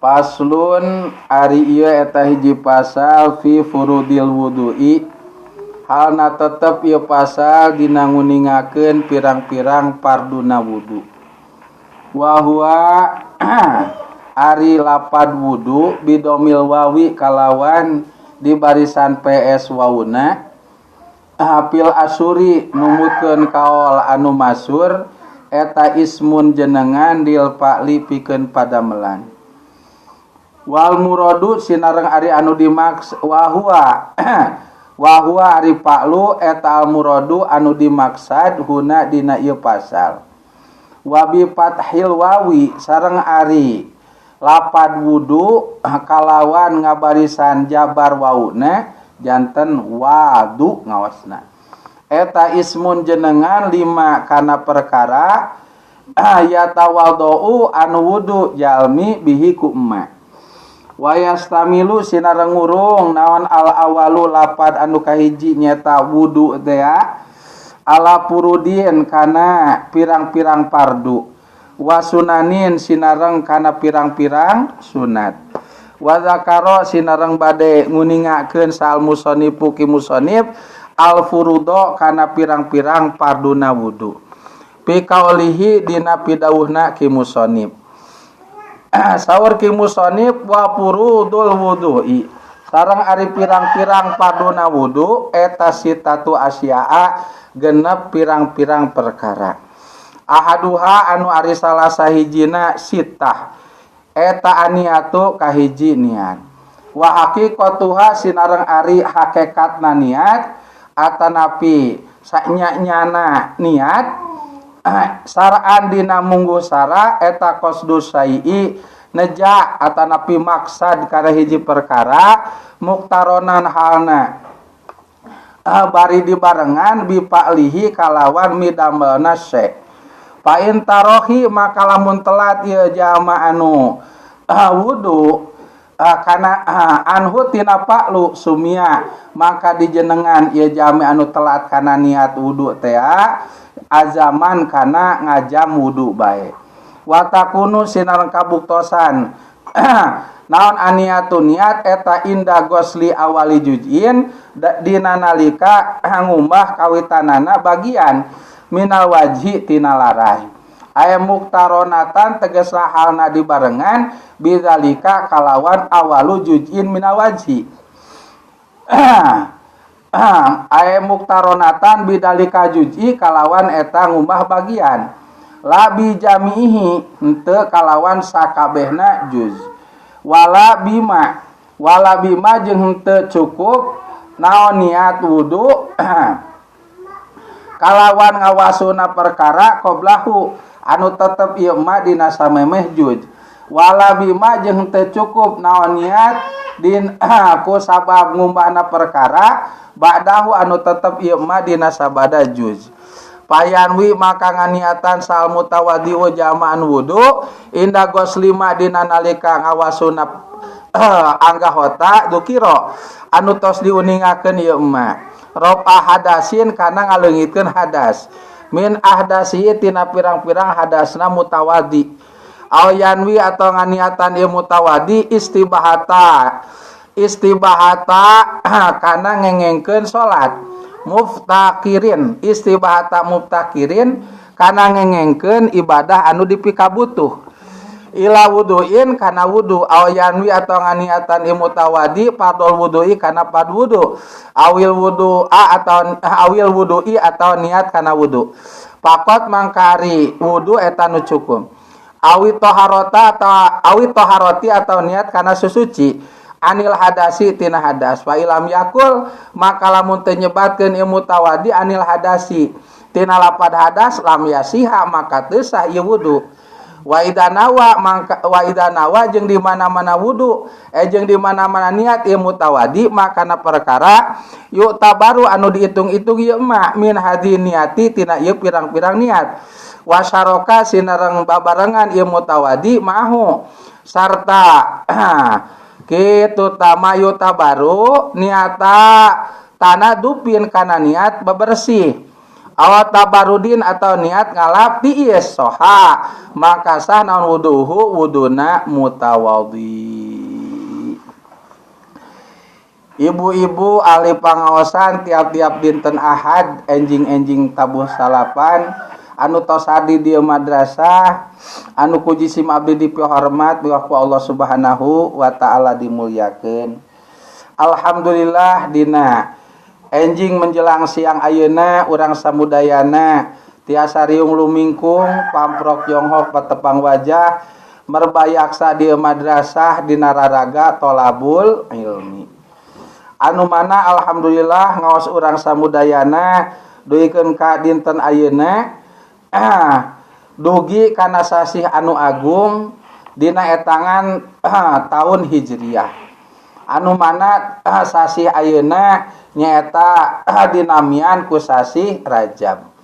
Faslun ari ieu eta hiji pasal fi furudil wudu'i halna tetep ieu pasal dina nguningakeun pirang-pirang farduna wudu. Wa huwa ari lapad wudu bidomil wawi kalawan di barisan PS wawuna fil asuri numutkeun kaol anu masur eta ismun jenengan lil fa'li pikeun padamelan. Wal muradu sinareng ari anu dimaks wa huwa wa huwa ari fa'lu eta al muradu anu dimaksad huna dina ieu pasal. Wa bi fathil wawi sareng ari lapad wudu kalawan ngabarisan jabar wauna janten wadu ngawasna. Eta ismun jenengan lima kana perkara yatawaddu anu wudu jalmi bihi ku emma. Wayastamilu sinareng ngurung naon al awalu lapad anu kahiji nyeta wudu teh ala purudin kana pirang-pirang fardu wasunanin sinareng kana pirang-pirang sunat wa zakaro sinareng bade nguningakeun sal musonifu ki musonif al furudo kana pirang-pirang farduna wudu fi kaulihi dina pidawuhna ki musonif. Saur ki musonif wa furudul wudu'i sareng ari pirang-pirang farduna wudu eta sitatu asya'a genep pirang-pirang perkara. Ahaduha anu ari salah sahijina sitah eta aniatu kahiji niat. Wa haqiqatuha sinareng ari hakikatna niat atanapi sanya-nyana niat saraan dina mungguh sara eta qasdu syai'i neja atanapi maksad kana hiji perkara muktaronan halna bari dibarengan bipa'lihi kalawan midamelna syai. Fa in tarohi maka lamun telat ieu jalma anu wudu kana anhu tina fa'lu sumia maka dijenengan ieu jalmi anu telat kana niat wudu teh azaman kana ngajam wudu bae. Wa takunu sinareng kabuktosan naon aniatu niat eta inda gosli awali juz'in dina nalika ngumbah kawitanana bagian minal wajhi tina larai. Aya muktaronatan tegasna halna dibarengan bidzalika kalawan awalu juz'in minal wajhi. Aya muktaronatan bidzalika juz'i kalawan eta ngumbah bagian la bi jami'ihi henteu kalawan sakabehna juz. Wala bima jeung henteu cukup naon niat wudu kalawan ngawasuna perkara qoblahu anu tetep ieu mah dina samemeh juz. Wala bima jeung henteu cukup naon niat din ku sabab ngumbahna perkara ba'dahu anu tetep ieu mah dina sabada juz. Payanwi maka nganiatan sal mutawadiu jamaan wudu inda goslima dina nalika ngawasuna anggahota dukiro anu tos diuningakeun ieu mah rofa hadasin kana ngaleungitkeun hadas min ahdasi tina pirang-pirang hadasna mutawadi aw yanwi atau nganiatan ieu mutawadi istibahata kana ngengengkeun salat muftakirin istibahata muftakirin kana ngengengkeun ibadah anu dipikabutuh ila wuduin kana wudu aw yanwi atau nganiatan ieu mutawadi fardol wudu'i kana fard wudu awil wudu a atau awil wudu'i atau niat kana wudu pakot mangkari wudu eta nu cukup awi toharota atau awi toharoti atau niat kana susuci anil hadasi tina hadas fa ilam yakul maka lamun teu nyebatkeun ieu mutawadi anil hadasi tina lapad hadas lam yasiha maka teu sah ieu wudu. Wa idanawa mangka wa idanawa jeung di mana-mana wudu jeung di mana-mana niat ieu mutawadi maka na perkara yuktabaru anu diitung-itung ieu mah min hadi niati tina ieu pirang-pirang niat wasaroka sinareng babarengan ieu mutawadi mahu sarta kitu tama yutabaru niata tanah dupin kana niat bebersih Aw tabarudin atau niat ngalap tiis soha maka sah naon wuduhu wuduna mutawaddi. Ibu-ibu ahli pangaosan tiap-tiap dinten Ahad enjing-enjing tabuh salapan anu tos adi di madrasah anu ku jisim abdi dipihormat ku Allah Subhanahu wa taala dimuliakeun. Alhamdulillah dina enjing menjelang siang ayeuna urang samudayana tiasa riung lumingkung pamprok jonghok patepang wajah merbayaksa di madrasah dina raraga tolabul ilmi. Anu mana alhamdulillah ngaos urang samudayana duikeun ka dinten ayeuna dugi kana sasih anu agung dina etangan tahun Hijriah. Anu mana sasih ayeuna nyaeta dinamian ku sasih Rajab.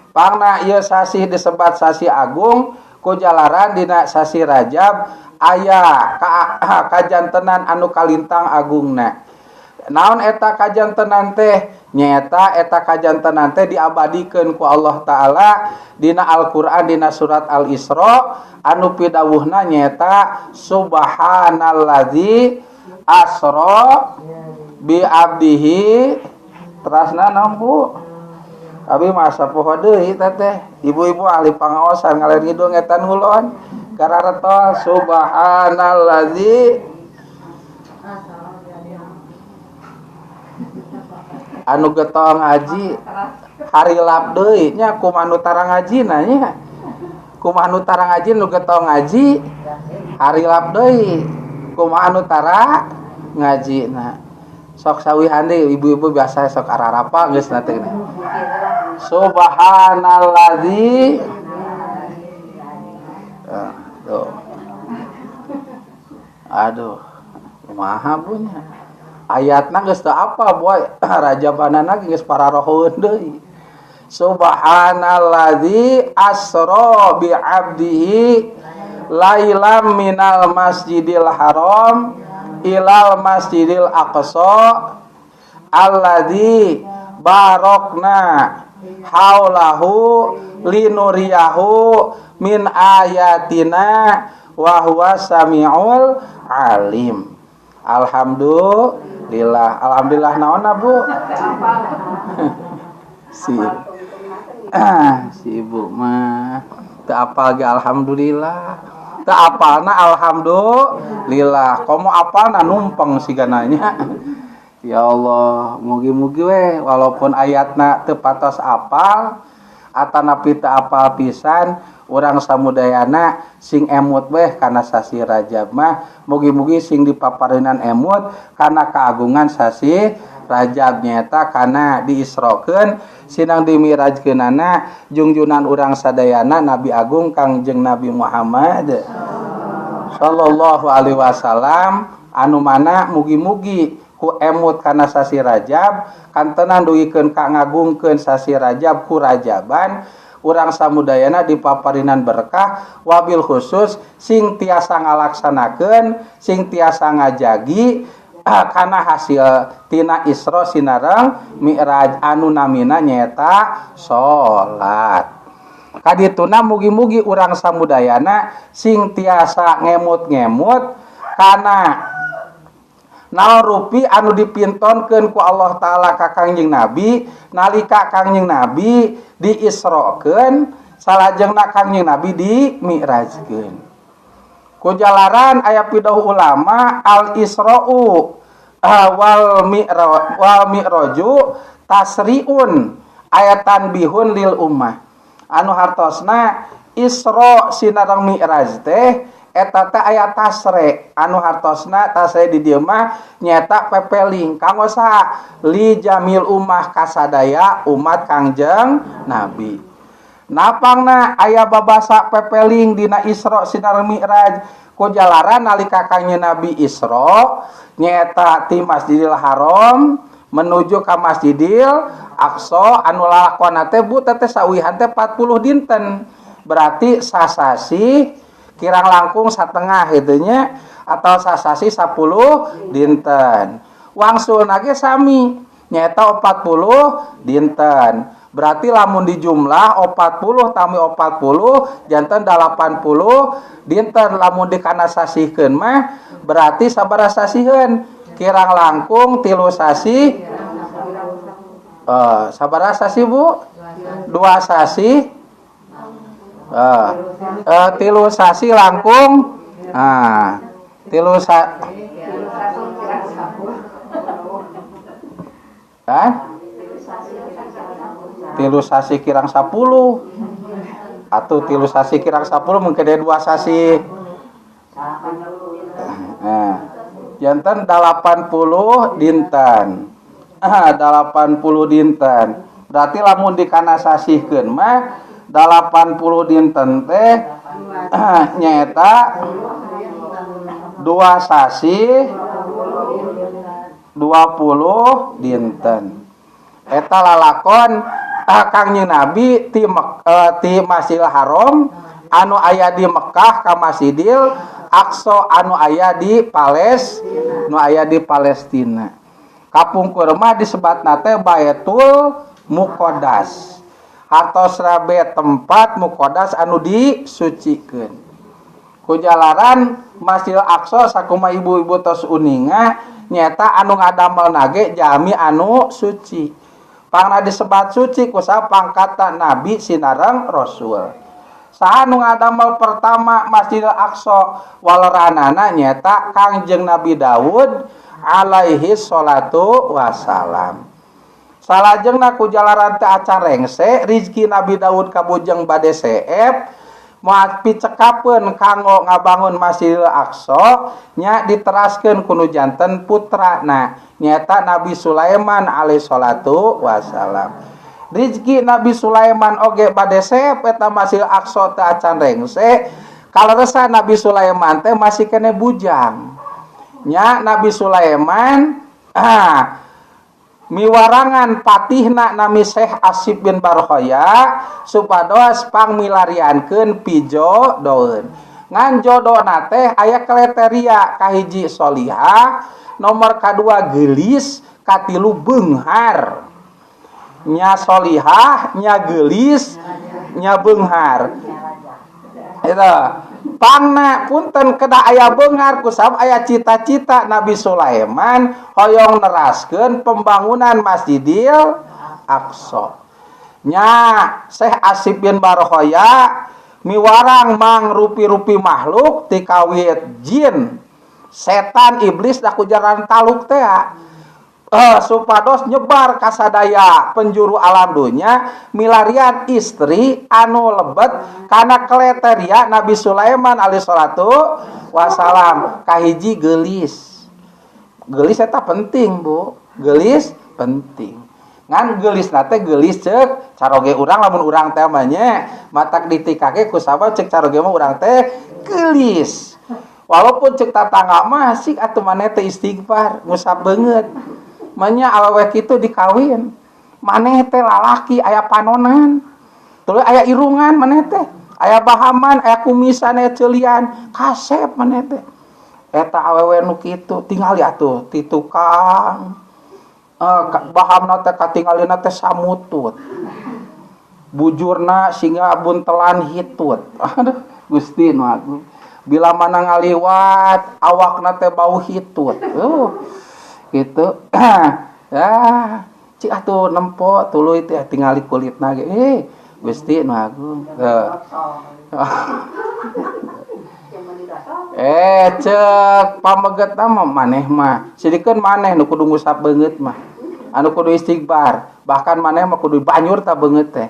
Pangna ieu sasih disebat sasih agung ku jalaran dina sasih Rajab aya kajantenan anu kalintang agungna. Naon eta kajantenan teh? Nyaeta eta kajantenan teh diabadikeun ku Allah Ta'ala dina Al-Qur'an dina surat Al-Isra anu pidawuhna nyaeta subhanallazi asra bi abdihi terasna naon Bu? Abi masa poho deui teh. Ibu-ibu ahli pangaosan ngaler ngidul ngetan ngulon gararetol subhanallazi anu getol ngaji hari lap deui nya kumaha nu tara ngajina nya kumaha nu tara ngaji nu getol ngaji hari lap deui kumaha nu tara ngajina sok sawihan deui ibu-ibu biasa sok ararapa geus na teh subhanallazi tuh aduh kumaha punya ayatna geus teu apa boy rajabanana geus pararohoeun deui subhanallazi asra bi abdihi lailam minal masjidil haram ilal masjidil aqsa alladzi barokna haulahu linuriyahu min ayatina wa huwa samiul alim. Alhamdulillah. Alhamdulillah naon Bu? Si si ibu mah teu apal ge alhamdulillah. Teu apalna alhamdulillah. Komo apalna numpeng sigana nya. Ya Allah, mugi-mugi we walaupun ayatna teu patos apal atanapi teu apal pisan urang samudayana sing emut weh kana sasih Rajab mah mugi-mugi sing dipaparinan emut kana keagungan sasih Rajab nyaeta kana diisrokeun sinang dimirajkeunana jungjunan urang sadayana Nabi Agung Kangjeng Nabi Muhammad sallallahu alaihi wasallam anu mana mugi-mugi ku emut kana sasih Rajab kantenan dugikeun ka ngagungkeun sasih Rajab ku rajaban urang samudayana dipaparinan berkah wabil khusus sing tiasa ngalaksanakeun sing tiasa ngajagi kana hasil tina Isra sinareng Mi'raj anu namina nyaeta salat. Kadituna mugi-mugi urang samudayana sing tiasa ngemut-ngemut kana naon rupi anu dipintonkeun ku Allah Ta'ala ka Kangjeng Nabi nalika Kangjeng Nabi diisrokeun salajengna Kangjeng Nabi dimi'rajkeun. Ku jalaran aya pidauh ulama al isra'u wal mi'ra wal mi'raju tasriun aya tanbihun lil ummah. Anu hartosna Isra sinareng Mi'raj teh eta teh aya tasre anu hartosna tasre di dieu mah nyaeta pepeling kanggo saha li jamil ummah kasadaya umat Kangjeng Nabi. Napangna aya babasa pepeling dina Isra sinareng Mi'raj ku jalaran nalika Kangjeng Nabi Isra nyaeta ti Masjidil Haram menuju ka Masjidil Aqsa anu lalakonna teh Bu teh sawihan teh 40 dinten berarti sasasi kirang langkung satengah gitu nya atau sasasi 10 dinten wangsul nage sami nyaeta 40 dinten. Berarti lamun dijumlah 40 tambah 40 janten 80 dinten. Lamun dikana sasihkeun mah berarti sabaraha sasiheun? Kirang langkung 3 sasih. Sabaraha sasih, Bu? 2 sasih. 3 sasih langkung. Ah, 3 sa. Hah? 3 sasih kirang 10 atau 3 sasih kirang 10 mungkin ada 2 sasih. Nah, janten 80 dinten. Ah, 80 dinten. Berarti lamun dikana sasihkeun mah 80 dinten teh nyaeta 2 sasih 20 dinten. Eta lalakon Kangjeng Nabi ti Masjidil Haram anu aya di Mekah ka Masjidil Aqsa anu aya di nu aya di Palestina. Kapungkur mah disebatna teh Baitul Muqaddas. Hartos rabe tempat muqaddas anu disucikeun. Kujalaran Masjidil Aqsa sakumaha ibu-ibu tos uninga nyaeta anu ngadamel nage jami anu suci. Pangna disebat suci kusaha pangkatan Nabi sinareng Rasul. Saha nu ngadamel pertama Masjidil Aqsa waleranana nyaeta Kangjeng Nabi Daud alaihi salatu wassalam. Salajengna ku jalaran teh acan rengse rizki Nabi Daud kabujeng bade seep moal picekapeun kanggo ngabangun Masjidil Aqsa nya diteraskeun ku nu janten putrana nyaeta Nabi Sulaiman alaihi salatu wassalam. Rizki Nabi Sulaiman oge bade seep eta Masjidil Aqsa teh acan rengse kaleresan Nabi Sulaiman teh masih kene bujang. Nya Nabi Sulaiman miwarangan patihna nami Syekh Asif bin Barhoya supados pangmilariankeun pijodoeun. Ngan jodona teh aya kriteria kahiji solihah, nomor kadua geulis, katilu beunghar. Nya solihah, nya geulis, nya beunghar. Eta pangna punten kedah aya beunghar kusabab aya cita-cita Nabi Sulaiman hoyong neraskeun pembangunan Masjidil Aqsa. Nya Syekh Asif bin Barhoya miwarang mang rupi-rupi makhluk tikawit jin, setan, iblis da kujaran taluk teh. Supados nyebar kasadaya penjuru alam dunya milarian istri anu lebet kana kriteria Nabi Sulaiman alaihi salatu wassalam. Kahiji geulis. Geulis eta penting, Bu. Geulis penting. Ngan geulis na teh geulis ceuk caroge urang lamun urang teh mah nya matak ditikake ku sabab ceuk caroge mah urang teh geulis. Walaupun ceuk tatangga mah sik atuh maneh teh istighfar ngusap beungeut. Manya awewe kitu dikawin. Maneh teh lalaki aya panonan. Tuluy aya irungan maneh teh, aya bahaman, aya kumisan, aya ceulian, kasep maneh teh. Eta awewe nu kitu tingali atuh ti tukang. Bahamna teh katingalina teh samutut. Bujurna sehingga buntelan hitut. Aduh, Gusti nu agung. Bila mana ngaliwat awakna teh bau hitut. Gitu. Ya, cik atuh nempo tuluy teh tingali kulitna ge. Gusti nu agung. Cek pamegetna mah maneh mah. Sidikeun maneh nu kudu ngusap beungeut mah. Anu kudu istighfar, bahkan maneh mah kudu banyur ta beungeut teh.